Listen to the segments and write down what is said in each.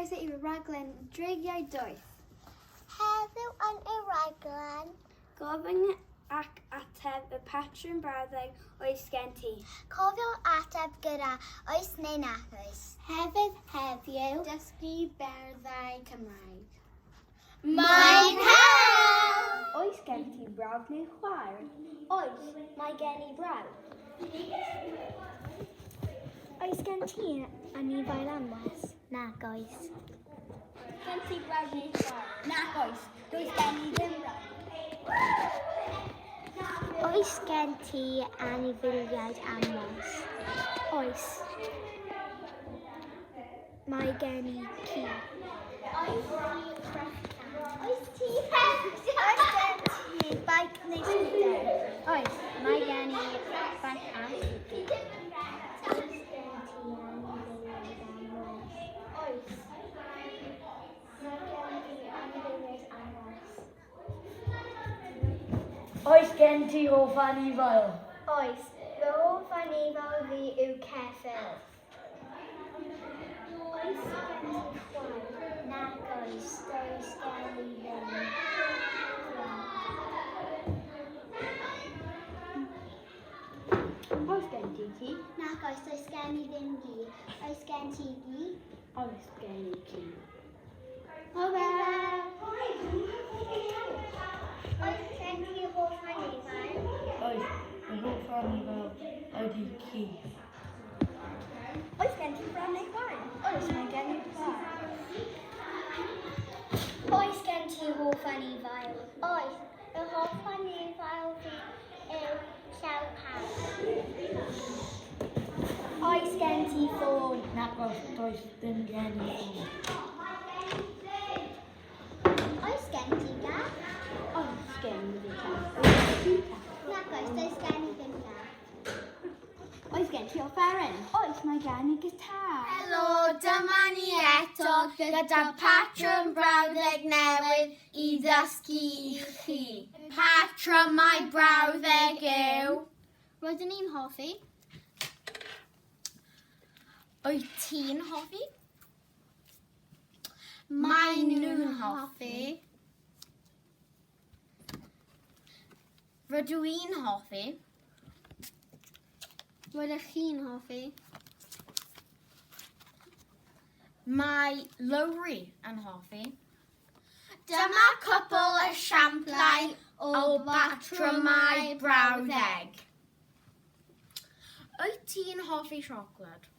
Croeso i raglen Dreigiau Doeth. Heddiw yn y rhaglen. Gofyn ac ateb y patrwm brawddeg oes gen ti. Cofio ateb gyda oes neu nac oes. Hefyd heddiw. Dysgu berddau Cymraeg. Mae'n hel! Oes gen ti brawd neu chwaer? Oes, mae gen i brawd. Oes gen ti anifail anwes? Nac oes. Gen ti brawd neu chwaer? Nac oes, does gen i ddim brawd. Oes gen ti anifeiliaid anwes? Oes. Mae gen i ci. Oes ti brechdan? Oes ti brechdan? Oes gen ti beic neu sgwter? Oes, mae gen i beic a sgwter. Oes gen ti anifeiliaid anwes? Oes. Mae gen i anifeiliaid anwes. Oes gen ti hoff anifail? Oes, fy hoff anifail fi yw ceffyl. Oes gen ti chwaer? Nac oes, does gen i ddim chwaer. Oes gen ti ci? Nac oes, does gen i ddim gi. Oes gen ti gi? Oes gen i ci. Hwyl! Oes gen ti hoff anifail? Oes, fy hoff anifail ydy ci. Oes gen ti brawd neu chwaer? Oes, mae gen i chwaer. Oes gen ti hoff anifail? Oes, fy hoff anifail fi yw llew pawb. Oes gen ti ffôn? Nac oes, does dim gen i ffôn. Oes gen ti gath? Oes gen i gath. Oes gen ti gath? Nac oes, does gen i ddim gath. Oes gen ti offeryn? Oes, mae gen i gitar. Helo, dyma ni eto gyda patrwm brawddeg newydd i ddysgu i chi. Patrymau brawddeg yw... Rydyn ni'n hoffi. Wyt ti'n hoffi? Mae nhw'n hoffi. Rydw i'n hoffi. Rydych chi'n hoffi. Mae Lowri yn hoffi. Dyma cwpl esiamplau o batrymau brawddeg. Wyt ti'n hoffi siocled?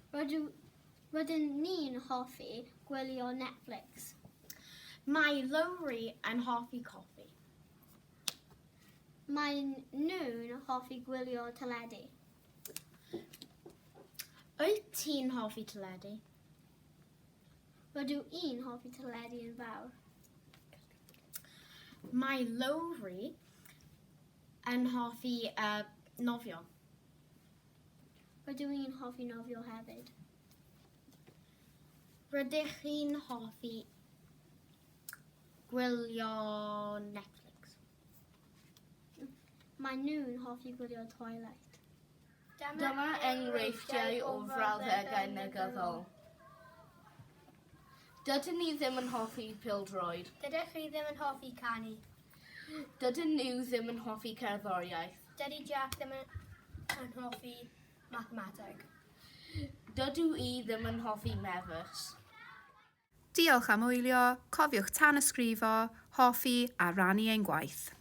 Rydw, rydyn ni'n hoffi gwylio Netflix. Mae Lowri yn hoffi coffi. Mae nhw'n hoffi gwylio teledu. Wyt ti'n hoffi teledu? Rydw i'n hoffi teledu yn fawr. Mae Lowri yn hoffi uh, nofio. Rydw i'n hoffi nofio hefyd. Rydych chi'n hoffi gwylio Netflix? Mae nhw'n hoffi gwylio Twilight. Dyma enghreifftiau o frawddegau negyddol. Dydyn ni ddim yn hoffi pêl-droed. Dydych chi ddim yn hoffi canu. Dydyn nhw ddim yn hoffi cerddoriaeth. Dydy Jack ddim yn hoffi mathemateg. Dydw i ddim yn hoffi mefus. Diolch am wylio, cofiwch tanysgrifo, hoffi a rannu ein gwaith.